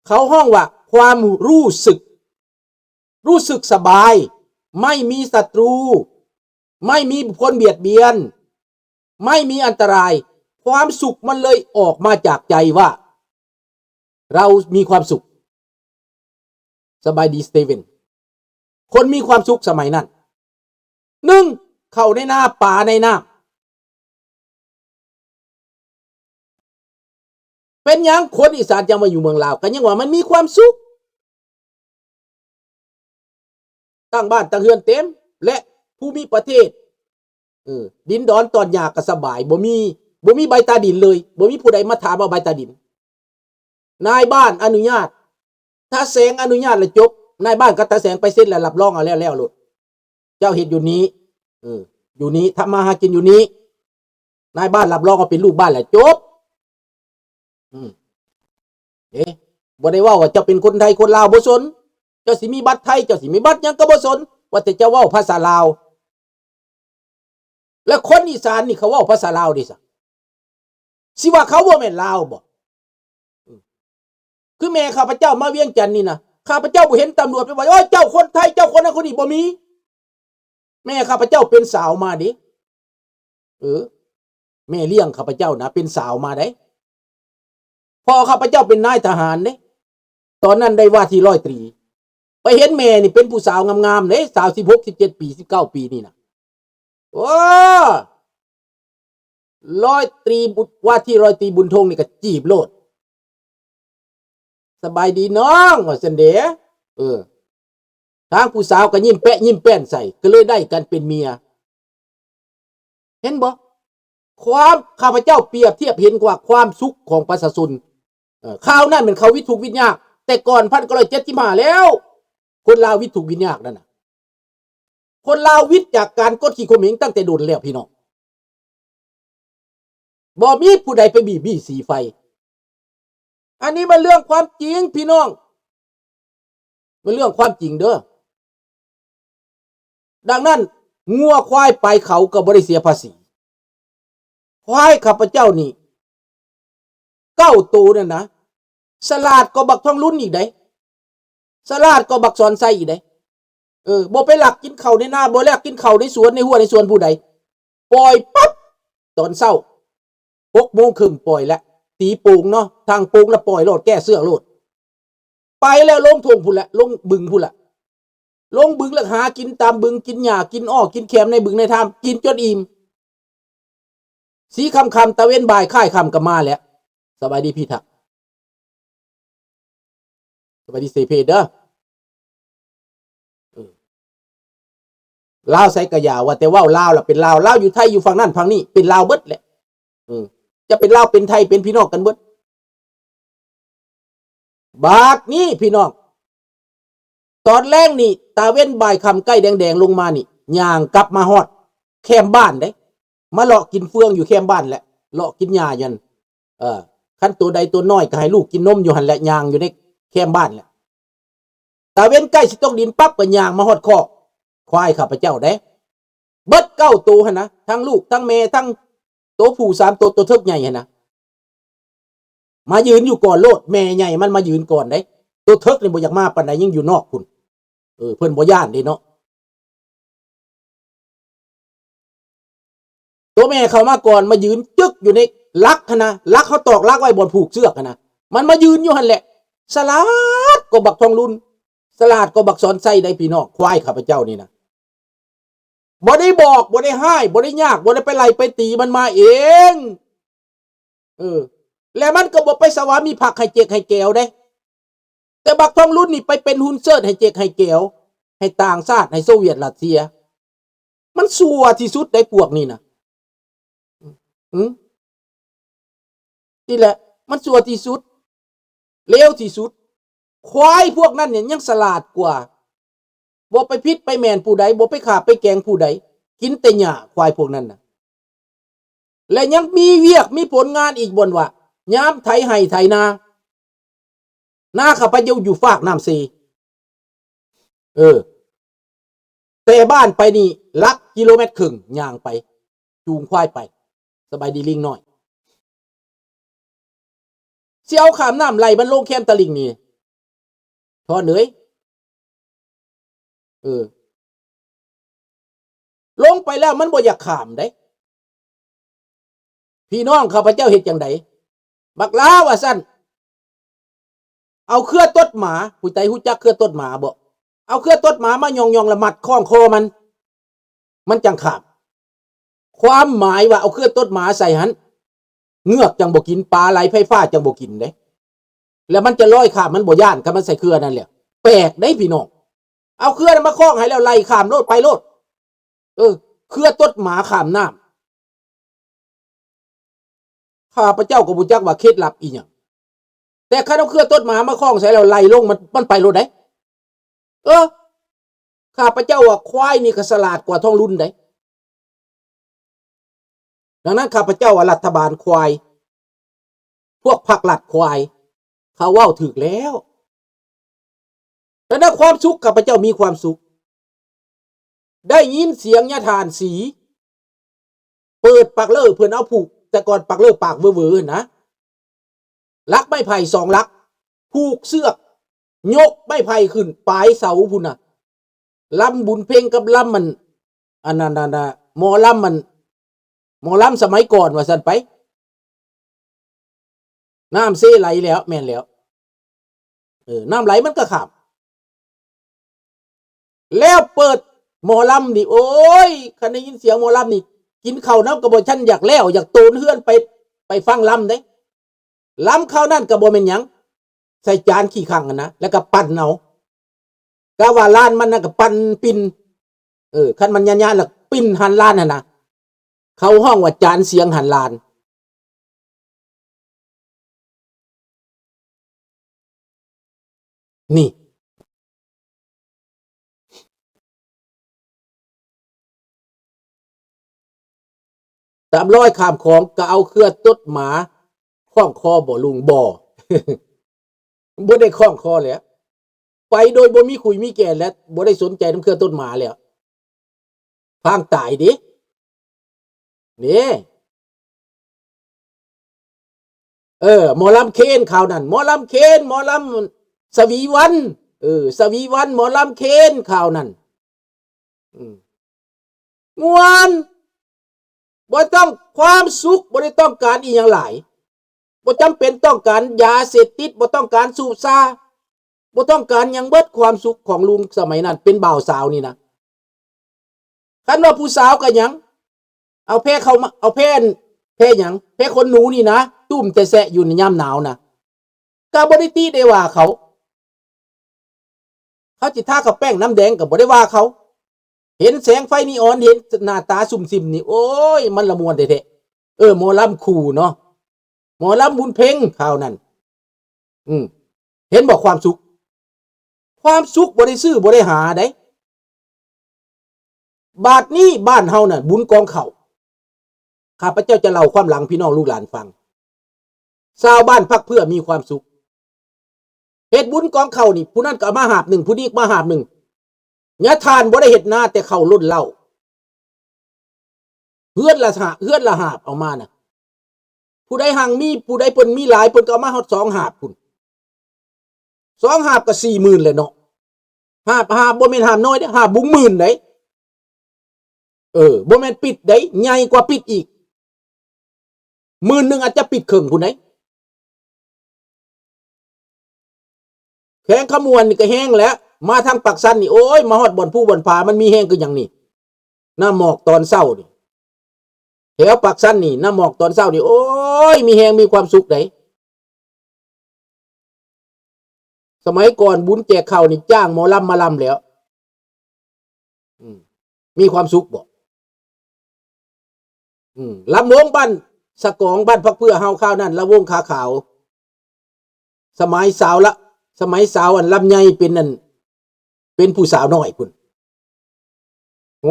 ເຂົາຮ້ອງວ່າຄວາມຮູ້ສຶກ ຮູ້ສຶກສະບາຍ, ໄມ່ມີສັດຕູ, ໄມ່ມີຄົນບຽດບຽນ, ໄມ່ມີອັນຕະລາຍ. ຄວາມສຸກມັນເລີຍອອກມາຈາກໃຈວ່າ ເຮົາມີຄວາມສຸກ. ສະບາຍດີ ສະເຕເວັນ. ຄົນມີຄວາມສຸກສະໄໝນັ້ນ ໜຶ່ງ ເຂົ້າໃນນາ ປາໃນນ້ຳ. ເປັນຫຍັງຄົນອີສານຈັ່ງມາຢູ່ເມືອງລາວ? ກໍຍັງວ່າມັນມີຄວາມສຸກ. ຕັ້ງບ້ານຕັ້ງເຮືອນເຕັມ ແລະ ພູມິປະເທດ ເອີ ດິນດອນຕອນຫຍ້າກໍສະບາຍ, ບໍ່ມີ ບໍ່ມີໃບຕາດິນເລີຍ, ບໍ່ມີຜູ້ໃດມາຖາມເອົາໃບຕາດິນ. ນາຍບ້ານອະນຸຍາດ, ຕາແສງອະນຸຍາດແລ້ວຈົບ, ນາຍບ້ານກັບຕາແສງໄປເຊັນແລ້ວ ຮັບຮອງເອົາແລ້ວ ແລ້ວໂລດ. ເຈົ້າເຮັດຢູ່ນີ້ ເອີ ຢູ່ນີ້ ທຳມາຫາກິນຢູ່ນີ້, ນາຍບ້ານຮັບຮອງວ່າເປັນລູກບ້ານແລ້ວຈົບ. ອືມ ເດ້ ບໍ່ໄດ້ເວົ້າວ່າເຈົ້າເປັນຄົນໄທຄົນລາວ ບໍ່ສົນ, ເຈົ້າຊິມີບັດໄທ ເຈົ້າຊິມີບັດຫຍັງກໍບໍ່ສົນ, ວ່າແຕ່ເຈົ້າເວົ້າພາສາລາວ. ແລ້ວຄົນອີສານນີ້ເຂົາເວົ້າພາສາລາວເດ້ຊະ, ຊິວ່າເຂົາບໍ່ແມ່ນລາວບໍ? ອືມ ຄືແມ່ຂ້າພະເຈົ້າມາວຽງຈັນນີ້ນະ, ຂ້າພະເຈົ້າບໍ່ເຫັນຕຳຫຼວດໄປວ່າ ໂອ້ຍ ເຈົ້າຄົນໄທ ເຈົ້າຄົນນັ້ນຄົນນີ້ ບໍ່ມີ. ແມ່ຂ້າພະເຈົ້າເປັນສາວມາເດ້. ເອີ ແມ່ລ້ຽງຂ້າພະເຈົ້ານະເປັນສາວມາໄດ໋. ພໍ່ຂ້າພະເຈົ້າເປັນນາຍທະຫານເດ້, ຕອນນັ້ນໄດ້ວ່າທີ່ຮ້ອຍຕີ. ໄປເຫັນແມ່ນີ້ເປັນຜູ້ສາວງາມໆເດ້, ສາວສິບຫົກ ສິບເຈັດປີ ສິບເກົ້າປີນີ້ນະ. ໂອ້ ຮ້ອຍຕີບຸດ ວ່າທີ່ຮ້ອຍຕີບຸນທົງນີ້ກໍຈີບໂລດ. ສະບາຍດີນ້ອງ ວ່າຊັ້ນເດ້. ເອີ ທາງຜູ້ສາວກໍຍິ້ມແປະຍິ້ມແປ້ນໃສ່ ກໍເລີຍໄດ້ກັນເປັນເມຍ. ເຫັນບໍ່? ຄວາມ ຂ້າພະເຈົ້າປຽບທຽບເຫັນວ່າຄວາມສຸກຂອງປະຊາຊົນ, ເອີ ຄາວນັ້ນແມ່ນເຂົາວິດທຸກວິດຍາກ, ແຕ່ກ່ອນພັນເກົ້າຮ້ອຍເຈັດສິບຫ້າແລ້ວ ຄົນລາວວິດທຸກວິດຍາກນັ້ນນະ. ຄົນລາວວິດຈາກການກົດຂີ່ຂົ່ມເຫງຕັ້ງແຕ່ດົນແລ້ວພີ່ນ້ອງ. ບໍ່ມີຜູ້ໃດໄປບີດບີດສີໄຟ. ອັນນີ້ມັນເລື່ອງຄວາມຈິງພີ່ນ້ອງ, ມັນເລື່ອງຄວາມຈິງເດີ. ດັ່ງນັ້ນ ງົວຄວາຍໄປເຂົາກໍບໍ່ໄດ້ເສຍພາສີ. ຄວາຍຂ້າພະເຈົ້ານີ້ ເກົ້າໂຕນັ້ນນະ ສະຫຼາດກວ່າບັກທອງລຸນອີກໃດ໋, ສະຫຼາດກວ່າບັກສອນໄຊອີກໃດ໋. ເອີ ບໍ່ໄປລັກກິນເຂົ້າໃນນາ, ບໍ່ລັກກິນເຂົ້າໃນສວນ ໃນຮົ້ວໃນສວນຜູ້ໃດ, ປ່ອຍປັບ ຕອນເຊົ້າ ຫົກໂມງເຄິ່ງປ່ອຍແລ້ວ, ຕີໂປ່ງເນາະ, ທາງໂປ່ງແລ້ວປ່ອຍໂລດ, ແກ້ເຊືອກໂລດ. ໄປແລ້ວລົງທົ່ງພຸ້ນແຫຼະ, ລົງບຶງພຸ້ນແຫຼະ, ລົງບຶງແລ້ວຫາກິນຕາມບຶງ, ກິນຫຍ້າ ກິນອ້ອ ກິນແຄມໃນບຶງໃນທາມ, ກິນຈົນອີ່ມ. ສີຄ່ຳໆ ຕາເວັນບ່າຍຄ້າຍຄ່ຳກໍມາແລ້ວ. ສະບາຍດີພີ່ທັກ, ສະບາຍດີເສເພດເດີ. ເອີ ລາວໃສກະຢ່າ, ວ່າແຕ່ເວົ້າລາວລະເປັນລາວ, ລາວຢູ່ໄທຢູ່ຝັ່ງນັ້ນຝັ່ງນີ້ເປັນລາວເບິດແຫຼະ. ເອີ ຈະເປັນລາວເປັນໄທເປັນພີ່ນ້ອງກັນເບິດ. ບາດນີ້ພີ່ນ້ອງ, ຕອນແລງນີ້ ຕາເວັນບ່າຍຄ່ຳໃກ້ແດງໆລົງມານີ້ ຍ່າງກັບມາຮອດແຄມບ້ານເດ້, ມາເລາະກິນເຟືອງຢູ່ແຄມບ້ານແຫຼະ, ເລາະກິນຫຍ້າຢູ່ຫັ້ນ. ເອີ ຄັນໂຕໃດໂຕນ້ອຍກໍໃຫ້ລູກກິນນົມຢູ່ຫັ້ນແຫຼະ, ຍ່າງຢູ່ໃນແຄມບ້ານແຫຼະ. ຕາເວັນໃກ້ຊິຕົກດິນປັບ ກໍຍ່າງມາຮອດຄອກຄວາຍຂ້າພະເຈົ້າເດ້, ເບິດເກົ້າໂຕຫັ້ນນະ, ທັງລູກ ທັງແມ່ ທັງໂຕຜູ້ສາມໂຕ, ໂຕເຖິກໃຫຍ່ຫັ້ນນະ. ມາຢືນຢູ່ກ່ອນໂລດ, ແມ່ໃຫຍ່ມັນມາຢືນກ່ອນເດ້. ໂຕເຖິກນີ້ບໍ່ຢາກມາປານໃດ, ຍັງຢູ່ນອກພຸ້ນ. ເອີ ເພິ່ນບໍ່ຢ້ານເດ້ເນາະ. ໂຕແມ່ເຂົ້າມາກ່ອນ, ມາຢືນຈຶກຢູ່ໃນຫຼັກຫັ້ນນະ, ຫຼັກເຮົາຕອກຫຼັກໄວ້ບ່ອນຜູກເຊືອກຫັ້ນນະ, ມັນມາຢືນຢູ່ຫັ້ນແຫຼະ. ສະຫຼາດກວ່າບັກທອງລຸນ, ສະຫຼາດກວ່າບັກສອນໄຊໄດ໋ພີ່ນ້ອງ, ຄວາຍຂ້າພະເຈົ້ານີ້ນະ. ບໍ່ໄດ້ບອກ, ບໍ່ໄດ້ຮ້າຍ, ບໍ່ໄດ້ຍາກ, ບໍ່ໄດ້ໄປໄລ່ໄປຕີ, ມັນມາເອງ. ເອີ ແລະມັນກໍບໍ່ໄປສະຫວາມີພັກໃຫ້ເຈັກໃຫ້ແກວເດ້. ແຕ່ບັກທອງລຸນນີ້ໄປເປັນຮຸນເຊີດໃຫ້ເຈັກໃຫ້ແກວ, ໃຫ້ຕ່າງຊາດ, ໃຫ້ໂຊວຽດຣັດເຊຍ. ມັນຊົ່ວທີ່ສຸດໃດ໋ພວກນີ້ນະ. ອືມ ນີ້ແຫຼະ ມັນຊົ່ວທີ່ສຸດ, ເລວທີ່ສຸດ. ຄວາຍພວກນັ້ນນີ້ຍັງສະຫຼາດກວ່າ, ບໍ່ໄປຜິດໄປແມ່ນຜູ້ໃດ, ບໍ່ໄປຂ້າໄປແກງຜູ້ໃດ, ກິນແຕ່ຫຍ້າ ຄວາຍພວກນັ້ນນະ. ແລະຍັງມີວຽກມີຜົນງານອີກບ່ອນວ່າ ຍາມໄຖໄຮ່ໄຖນາ, ນາຂ້າພະເຈົ້າຢູ່ຟາກນ້ຳເຊ. ເອີ ແຕ່ບ້ານໄປນີ້ຫຼັກກິໂລແມັດເຄິ່ງ ຍ່າງໄປ ຈູງຄວາຍໄປ. ສະບາຍດີລິງນ້ອຍ. ຊິເອົາຂ້າມນ້ຳໄຫຼມັນລົງແຄມຕະລິ່ງນີ້ ທ່ອນເອີຍ ເອີ ລົງໄປແລ້ວມັນບໍ່ຢາກຂ້າມເດ້. ພີ່ນ້ອງຂ້າພະເຈົ້າເຮັດຈັ່ງໃດ? ບັກຫຼ້າວ່າຊັ້ນ ເອົາເຄືອຕົດໝາ, ຜູ້ໃດຮູ້ຈັກເຄືອຕົດໝາບໍ່? ເອົາເຄືອຕົດໝາມາຫຍ້ອງໆ ແລ້ວມັດຄ້ອງຄໍມັນ, ມັນຈັ່ງຂ້າມ. ຄວາມໝາຍວ່າເອົາເຄືອຕົດໝາໃສ່ຫັ້ນ ເງືອກຈັ່ງບໍ່ກິນ, ປາໄຫຼໄຟຟ້າຈັ່ງບໍ່ກິນເດ້. ແລ້ວມັນຈະລອຍຂ້າມ, ມັນບໍ່ຢ້ານ ຄັນມັນໃສ່ເຄືອນັ້ນແຫຼະ. ແປກເດ້ພີ່ນ້ອງ, ເອົາເຄືອນັ້ນມາຄ້ອງໃຫ້ແລ້ວໄຫຼຂ້າມໂລດ, ໄປໂລດ. ເອີ ເຄືອຕົດໝາຂ້າມນ້ຳ. ຂ້າພະເຈົ້າກໍບໍ່ຈັກວ່າເຄັດລັບອີ່ຫຍັງ, ແຕ່ຄັນເອົາເຄືອຕົດໝາມາຄ້ອງໃສ່ແລ້ວໄຫຼລົງ ມັນ ມັນໄປໂລດເດ້. ເອີ ຂ້າພະເຈົ້າວ່າຄວາຍນີ້ກໍສະຫຼາດກວ່າທ້ອງລຸນເດ້. ດັ່ງນັ້ນ ຂ້າພະເຈົ້າວ່າລັດຖະບານຄວາຍ, ພວກພັກລັດຄວາຍ, ເຂົາເວົ້າຖືກແລ້ວ. ແຕ່ໃນຄວາມສຸກ ຂ້າພະເຈົ້າມີຄວາມສຸກ. ໄດ້ຍິນສຽງຍາທ່ານສີ ເປີດປາກເລີ ເພິ່ນເອົາຜູກ, ແຕ່ກ່ອນປາກເລີປາກເວີໆ ຫັ້ນນະ, ຫຼັກໄມ້ໄຜ່ສອງຫຼັກ, ຜູກເຊືອກ, ຍົກໄມ້ໄຜ່ຂຶ້ນປາຍເສົາພຸ້ນນະ. ລຳບຸນເພັງກັບລຳ ອັນ ອັນນັ້ນນະ ໝໍລຳ ອັນ ໝໍລຳສະໄໝກ່ອນວ່າຊັ້ນໄປ. ນ້ຳເຊໄຫຼແລ້ວ, ແມ່ນແລ້ວ. ເອີ ນ້ຳໄຫຼມັນກໍຂ້າມ. ແລ້ວເປີດໝໍລຳນີ້ ໂອ້ຍ ຄັນໄດ້ຍິນສຽງໝໍລຳນີ້ ກິນເຂົ້ານຳກໍບໍ່ທັນຢາກແລ້ວ, ຢາກໂຕນເຮືອນໄປ ໄປຟັງລຳເດ້. ລຳຄາວນັ້ນກໍບໍ່ແມ່ນຫຍັງ, ໃສ່ຈານຂີ້ຄັ່ງຫັ້ນນະ ແລ້ວກໍປັ່ນເອົາ. ກະວ່າລ້ານມັນນະກໍປັ່ນປິ່ນ, ເອີ ຄັນມັນຍານໆ ແລ້ວປິ່ນຫັນລ້ານຫັ້ນນະ, ເຂົາຮ້ອງວ່າຈານສຽງຫັນລ້ານ. ນີ້ ຕາມລອຍຂ້າມຂອງກໍເອົາເຄືອຕົດໝາຄ້ອງຄໍບໍ່ລຸງ? ບໍ່ ບໍ່ໄດ້ຄ້ອງຄໍແຫຼະ, ໄປໂດຍບໍ່ມີຂຸຍມີແກ່ນ ແລະ ບໍ່ໄດ້ສົນໃຈນຳເຄືອຕົດໝາແລ້ວ. ພາງຕາຍເດ້ ເດ້. ເອີ ໝໍລຳເຄນຄາວນັ້ນ, ໝໍລຳເຄນ, ໝໍລຳສະຫວີວັນ, ເອີ ສະຫວີວັນ, ໝໍລຳເຄນຄາວນັ້ນ. ອືມ ມ່ວນ, ບໍ່ຕ້ອງຄວາມສຸກ, ບໍ່ໄດ້ຕ້ອງການອີ່ຫຍັງຫຼາຍ, ບໍ່ຈຳເປັນຕ້ອງການຢາເສບຕິດ, ບໍ່ຕ້ອງການສູບຊາ, ບໍ່ຕ້ອງການຫຍັງເບິດ. ຄວາມສຸກຂອງລຸງສະໄໝນັ້ນເປັນບ່າວສາວນີ້ນະ, ຄັນວ່າຜູ້ສາວກໍຫຍັງ, ເອົາແພເຂົ້າມາ, ເອົາແພ ແພຫຍັງ, ແພຂົນໜູນີ້ນະ, ຕຸ້ມແຕ່ແຊະຢູ່ໃນຍາມໜາວນະ, ກໍບໍ່ໄດ້ຕິໄດ້ວ່າເຂົາ. ເຂົາຊິທາກັບແປ້ງນ້ຳແດງກໍບໍ່ໄດ້ວ່າເຂົາ. ເຫັນແສງໄຟນີອອນ, ເຫັນໜ້າຕາຊຸ່ມຊິມນີ້, ໂອ້ຍ ມັນລະມ່ວນແທ້ໆ. ເອີ ໝໍລຳຄູ່ເນາະ, ໝໍລຳບຸນເພັງຄາວນັ້ນ. ອືມ ເຫັນບໍ່ຄວາມສຸກ? ຄວາມສຸກບໍ່ໄດ້ຊື້ ບໍ່ໄດ້ຫາໃດ. ບາດນີ້ບ້ານເຮົານັ້ນ ບຸນກອງເຂົ້າ, ຂ້າພະເຈົ້າຈະເລົ່າຄວາມຫຼັງພີ່ນ້ອງລູກຫຼານຟັງ. ຊາວບ້ານພັກເພື່ອມີຄວາມສຸກ, ເຮັດບຸນກອງເຂົ້ານີ້ ຜູ້ນັ້ນກໍເອົາມາຫາບໜຶ່ງ, ຜູ້ນີ້ມາຫາບໜຶ່ງ. ຍາທ່ານບໍ່ໄດ້ເຮັດນາ ແຕ່ເຂົ້າລົ້ນເລົ້າ. ເຮືອນລະຫາ ເຮືອນລະຫາບເອົາມານະ. ຜູ້ໃດຮັ່ງມີ, ຜູ້ໃດເພິ່ນມີຫຼາຍ, ເພິ່ນກໍເອົາມາຮອດສອງຫາບພຸ້ນ. ສອງຫາບກໍສີ່ໝື່ນແຫຼະເນາະ. ຫາບ, ຫາບບໍ່ແມ່ນຫາບນ້ອຍເດ້, ຫາບບຸງໝື່ນເດ້. ເອີ, ບໍ່ແມ່ນປິດເດ້, ໃຫຍ່ກວ່າປິດອີກ. ໝື່ນໜຶ່ງອາດຈະປິດເຄິ່ງພຸ້ນເດ້. ແຂວງຄຳມ່ວນນີ້ກໍແຮງແຫຼະ, ມາທາງປາກຊັນນີ້, ໂອ້ຍ, ມາຮອດບ່ອນພູບ່ອນຜາ, ມັນມີແຮງຄືຫຍັງນີ້? ນ້ຳໝອກຕອນເຊົ້ານີ້, ແຖວປາກຊັນນີ້, ນ້ຳໝອກຕອນເຊົ້ານີ້, ໂອ້ຍ, ມີແຮງ, ມີຄວາມສຸກເດ້. ສະໄໝກ່ອນບຸນແຈກເຂົ້ານີ້ ຈ້າງໝໍລຳມາລຳແລ້ວ. ອືມ ມີຄວາມສຸກບໍ່? ອືມ ລຳວົງບ້ານສະກອງ, ບ້ານພັກເພື່ອເຮົາຄາວນັ້ນ, ລຳວົງຂາຂາວ. ສະໄໝສາວລະ, ສະໄໝສາວອັນລຳໃຫຍ່ເປັນອັນ, ເປັນຜູ້ສາວນ້ອຍພຸ້ນ.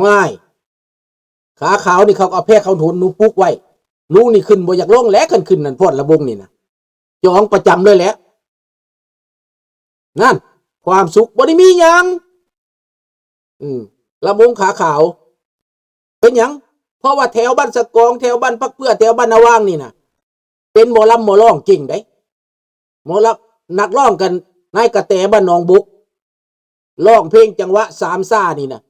ວ້າຍ ຂາຂາວນີ້ເຂົາກໍເອົາແພເຂົ້າໜູນໜູປຸກໄວ້. ລຸງນີ້ຂຶ້ນບໍ່ຢາກລົງແຫຼະ, ຄັນຂຶ້ນນັ້ນ ພອດລະວົງນີ້ນະ ຈອງປະຈຳເລີຍແຫຼະ. ນັ້ນ ຄວາມສຸກບໍ່ໄດ້ມີຫຍັງ. ອືມ ລຳວົງຂາຂາວ. ເປັນຫຍັງ? ເພາະວ່າແຖວບ້ານສະກອງ, ແຖວບ້ານພັກເພື່ອ, ແຖວບ້ານນາຫວ່າງນີ້ນະ ເປັນໝໍລຳໝໍຮ້ອງເກັ່ງເດ້. ໝໍລຳ ນັກຮ້ອງກັນ ນາຍກະແຕບ້ານໜອງບົກ ຮ້ອງເພງຈັງຫວະສາມຊານີ້ນະ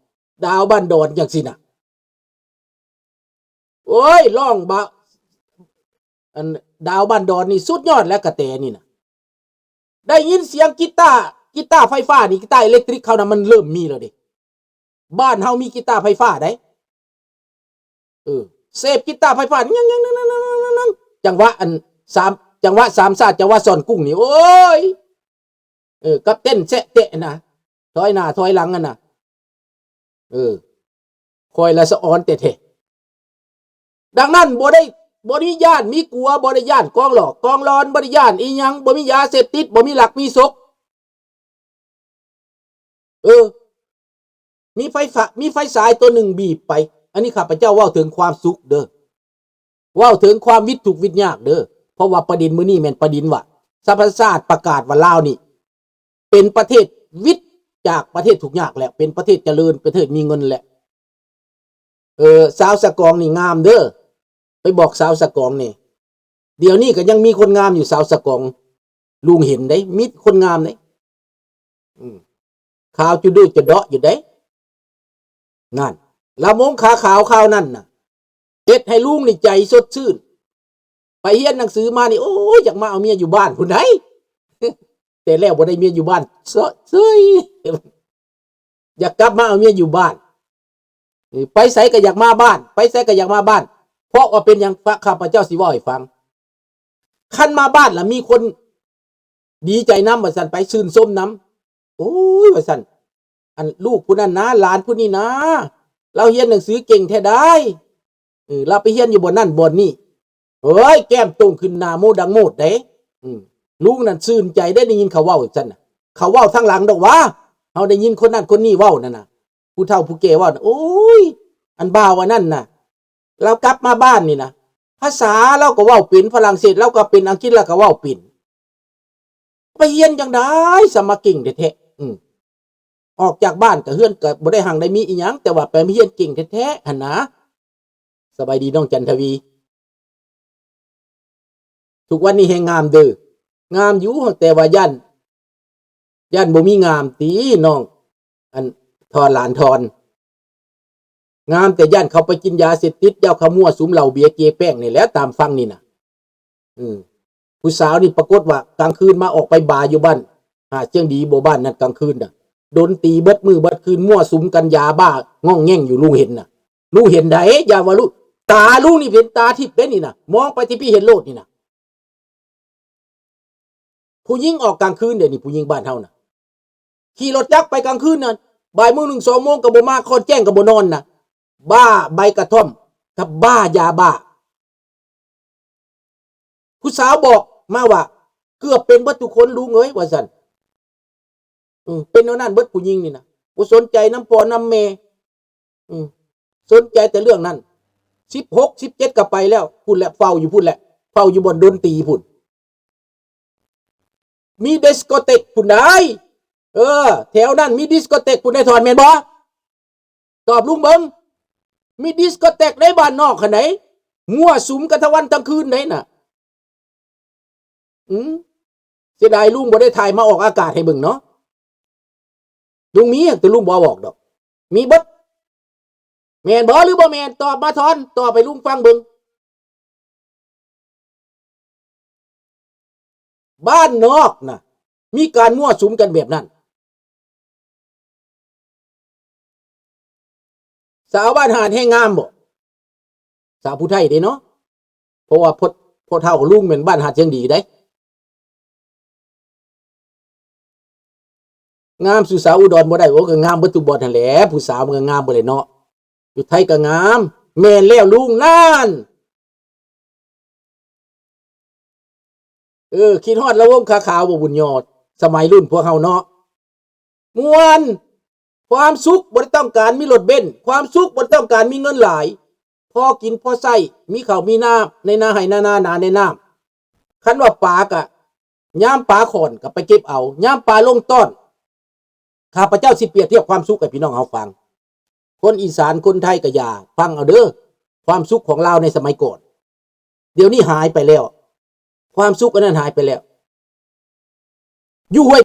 ດາວບ້ານດອນຈັ່ງຊີ້ນະ. ໂອ້ຍ ຮ້ອງບາ ອັນ ດາວບ້ານດອນນີ້ສຸດຍອດແລ້ວ ກະແຕນີ້ນະ. ໄດ້ຍິນສຽງກີຕາ ກີຕາໄຟຟ້ານີ້ ກີຕາເອເລັກຕຣິກເຂົານະ ມັນເລີ່ມມີແລ້ວເດ້. ບ້ານເຮົາມີກີຕາໄຟຟ້າໃດ໋. ເອີ ເສບກີຕາໄຟຟ້າ ຍັງໆໆໆໆ ຈັງຫວະອັນສາມ ຈັງຫວະສາມຊາ ຈັງຫວະຊ່ອນກຸ້ງນີ້ ໂອ້ຍ ເອີ ກັບເຕັ້ນແຊະແຕະນະ ຖອຍໜ້າຖອຍຫຼັງຫັ້ນນະ. ເອີ ຂ້ອຍລະສະອອນແທ້ໆ. ດັ່ງນັ້ນ ບໍ່ໄດ້ ບໍ່ໄດ້ຢ້ານມີກົວ ບໍ່ໄດ້ຢ້ານກອງຫຼອກກອງຫຼອນ ບໍ່ໄດ້ຢ້ານອີ່ຫຍັງ ບໍ່ມີຢາເສບຕິດ ບໍ່ມີລັກມີສົກ. ເອີ ມີໄຟຟ້າ ມີໄຟສາຍຕົວໜຶ່ງບີບໄປ. ອັນນີ້ຂ້າພະເຈົ້າເວົ້າເຖິງຄວາມສຸກເດີ້ ເວົ້າເຖິງຄວາມວິດທຸກວິດຍາກເດີ້. ເພາະວ່າປະເດັນມື້ນີ້ແມ່ນປະເດັນວ່າ ສະຫະປະຊາຊາດປະກາດວ່າລາວນີ້ເປັນປະເທດວິດຈາກປະເທດທຸກຍາກແລ້ວ ເປັນປະເທດຈະເລີນ ປະເທດມີເງິນແລ້ວ. ເອີ ຊາວສະກອງນີ້ງາມເດີ້ ໄປບອກຊາວສະກອງແດ່. ດຽວນີ້ກໍຍັງມີຄົນງາມຢູ່ ຊາວສະກອງ ລຸງເຫັນເດ້ ມີຄົນງາມເດ້. ອືມ ຂາວຈຸດູຈະເດາະຢູ່ເດ້. ນັ້ນ ລຳວົງຂາຂາວຄາວນັ້ນນະ ເຮັດໃຫ້ລຸງນີ້ໃຈສົດຊື່ນ. ໄປຮຽນໜັງສືມານີ້ ໂອ້ຍ ຢາກມາເອົາເມຍຢູ່ບ້ານພຸ້ນໃດ໋ ແຕ່ແລ້ວບໍ່ໄດ້ເມຍຢູ່ບ້ານ ເຊີຍ ຢາກກັບມາເອົາເມຍຢູ່ບ້ານ. ເອີ ໄປໃສກໍຢາກມາບ້ານ ໄປໃສກໍຢາກມາບ້ານ. ເພາະວ່າເປັນຫຍັງ ຂ້າພະເຈົ້າຊິເວົ້າໃຫ້ຟັງ. ຄັນມາບ້ານລະມີຄົນດີໃຈນຳວ່າຊັ້ນ ໄປຊື່ນຊົມນຳ. ໂອ້ຍ ວ່າຊັ້ນ ອັນລູກຜູ້ນັ້ນນາ ຫຼານຜູ້ນີ້ນາ ລາວຮຽນໜັງສືເກັ່ງແທ້ດາຍ ເອີ ລາວໄປຮຽນຢູ່ບ່ອນນັ້ນບ່ອນນີ້. ໂອ້ຍ ແກ້ມໂຕ່ງຂຶ້ນໜ້າໂມດັງໂມດເດ້. ອືມ ລຸງນັ້ນຊື່ນໃຈເດ້ ໄດ້ຍິນເຂົາເວົ້າຊັ້ນນະ. ເຂົາເວົ້າທາງຫຼັງດອກຫວາ ເຮົາໄດ້ຍິນຄົນນັ້ນຄົນນີ້ເວົ້ານັ້ນນະ ຜູ້ເຖົ້າຜູ້ແກ່ເວົ້ານະ. ໂອ້ຍ ອັນບ່າວອັນນັ້ນນະ ລາວກັບມາບ້ານນີ້ນະ ພາສາລາວກໍເວົ້າເປັນ ຝຣັ່ງເສດລາວກໍເປັນ ອັງກິດລາວກໍເວົ້າເປັນ. ໄປຮຽນຈັ່ງໃດ ສະມາເກັ່ງແທ້ໆ. ອືມ ອອກຈາກບ້ານກໍເຮືອນກໍບໍ່ໄດ້ຮັ່ງໄດ້ມີອີ່ຫຍັງ ແຕ່ວ່າໄປຮຽນເກັ່ງແທ້ໆຫັ້ນນາ. ສະບາຍດີນ້ອງຈັນທະວີ. ທຸກວັນນີ້ແຮງງາມເດີ້ ງາມຢູ່ ແຕ່ວ່າຢ້ານ ຢ້ານບໍ່ມີງາມຕິນ້ອງ ອັນ ທອນ ຫຼານທອນ. ງາມແຕ່ຢ້ານເຂົາໄປກິນຢາເສບຕິດ ຢ້ານເຂົາມົ້ວສຸມເຫຼົ້າເບຍເຈແປ້ງນີ້ແຫຼະ ຕາມຟັງນີ້ນະ. ອືມ ຜູ້ສາວນີ້ປາກົດວ່າກາງຄືນມາອອກໄປບາຢູ່ບ້ານຫາດຊຽງດີບໍ ບ້ານນັ້ນກາງຄືນນະ ດົນຕີເບິດມື້ເບິດຄືນ ມົ້ວສຸມກັນຢາບ້າງ່ອງແງ່ງຢູ່ ລຸງເຫັນນະ ລຸງເຫັນໃດ໋. ຢ່າວ່າລຸງ ຕາລຸງນີ້ເປັນຕາທິບເດ້ນີ້ນະ ມອງໄປທີ່ພີ້ເຫັນໂລດນີ້ນະ. ຜູ້ຍິງອອກກາງຄືນເດນີ້ ຜູ້ຍິງບ້ານເຮົານະ ຂີ່ລົດຈັກໄປກາງຄືນນະ ບ່າຍໂມງໜຶ່ງສອງໂມງກໍບໍ່ມາ ຄອນແຈ້ງກໍບໍ່ນອນນະ ບ້າໃບກະທ່ອມກັບບ້າຢາບ້າ. ຜູ້ສາວບອກມາວ່າ ເກືອບເປັນເບິດທຸກຄົນລຸງເອີຍ ວ່າຊັ້ນ. ເອີ ເປັນແນວນັ້ນເບິດຜູ້ຍິງນີ້ນະ ບໍ່ສົນໃຈນຳພໍ່ນຳແມ່. ເອີ ສົນໃຈແຕ່ເລື່ອງນັ້ນ. ສິບຫົກ ສິບເຈັດກໍໄປແລ້ວ ພຸ້ນແຫຼະ ເຝົ້າຢູ່ພຸ້ນແຫຼະ ເຝົ້າຢູ່ບ່ອນດົນຕີພຸ້ນ. ມີດິສໂກເຕັກພຸ້ນໃດ໋. ເອີ ແຖວນັ້ນມີດິສໂກເຕັກພຸ້ນໃດ໋ ຖອນ ແມ່ນບໍ່? ຕອບລຸງເບິ່ງ. ມີດິສໂກເຕັກໃນບ້ານນອກຫັ້ນໃດ໋ ມົ້ວສຸມກັນທັງວັນທັງຄືນໃດ໋ນະ. ອືມ ເສຍດາຍລຸງບໍ່ໄດ້ຖ່າຍມາອອກອາກາດໃຫ້ເບິ່ງເນາະ. ລຸງມີ ແຕ່ລຸງບໍ່ເອົາອອກດອກ. ມີເບິດ. ແມ່ນບໍ່ ຫຼືບໍ່ແມ່ນ? ຕອບມາ ຖອນ ຕອບໃຫ້ລຸງຟັງເບິ່ງ. ບ້ານນອກນະ ມີການມົ້ວສຸມກັນແບບນັ້ນ. ສາວບ້ານຫາດແຮງງາມບໍ່? ສາວຜູ້ໄທເດ້ເນາະ ເພາະວ່າພໍ່ ພໍ່ເຖົ້າລຸງແມ່ນບ້ານຫາດຊຽງດີເດ້. ງາມສູ່ສາວອຸດອນບໍ່ໄດ້. ໂອ້ ກໍງາມເບິດທຸກບ່ອນຫັ້ນແຫຼະ ຜູ້ສາວມັນກໍງາມເບິດແຫຼະເນາະ ຢູ່ໄທກໍງາມ. ແມ່ນແລ້ວລຸງ ນັ້ນ. ເອີ ຄິດຮອດລຳວົງຂາຂາວບໍ່ ບຸນຍອດ ສະໄໝລຸ້ນພວກເຮົາເນາະ ມ່ວນ. ຄວາມສຸກບໍ່ໄດ້ຕ້ອງການມີລົດເບັນ ຄວາມສຸກບໍ່ໄດ້ຕ້ອງການມີເງິນຫຼາຍ ພໍກິນພໍໃຊ້ ມີເຂົ້າມີນ້ຳໃນນາໄຮ່ນານາ ນາໃນນ້ຳ. ຄັນວ່າປາກະ ຍາມປາຂ້ອນກໍໄປເກັບເອົາ ຍາມປາລົງຕ້ອນ. ຂ້າພະເຈົ້າຊິປຽບທຽບຄວາມສຸກໃຫ້ພີ່ນ້ອງເຮົາຟັງ. ຄົນອີສານ ຄົນໄທກໍຢ່າ ຟັງເອົາເດີ້ ຄວາມສຸກຂອງລາວໃນສະໄໝກ່ອນ. ດຽວນີ້ຫາຍໄປແລ້ວ ຄວາມສຸກອັນນັ້ນຫາຍໄປແລ້ວ. ຢູ່ຫ້ວຍ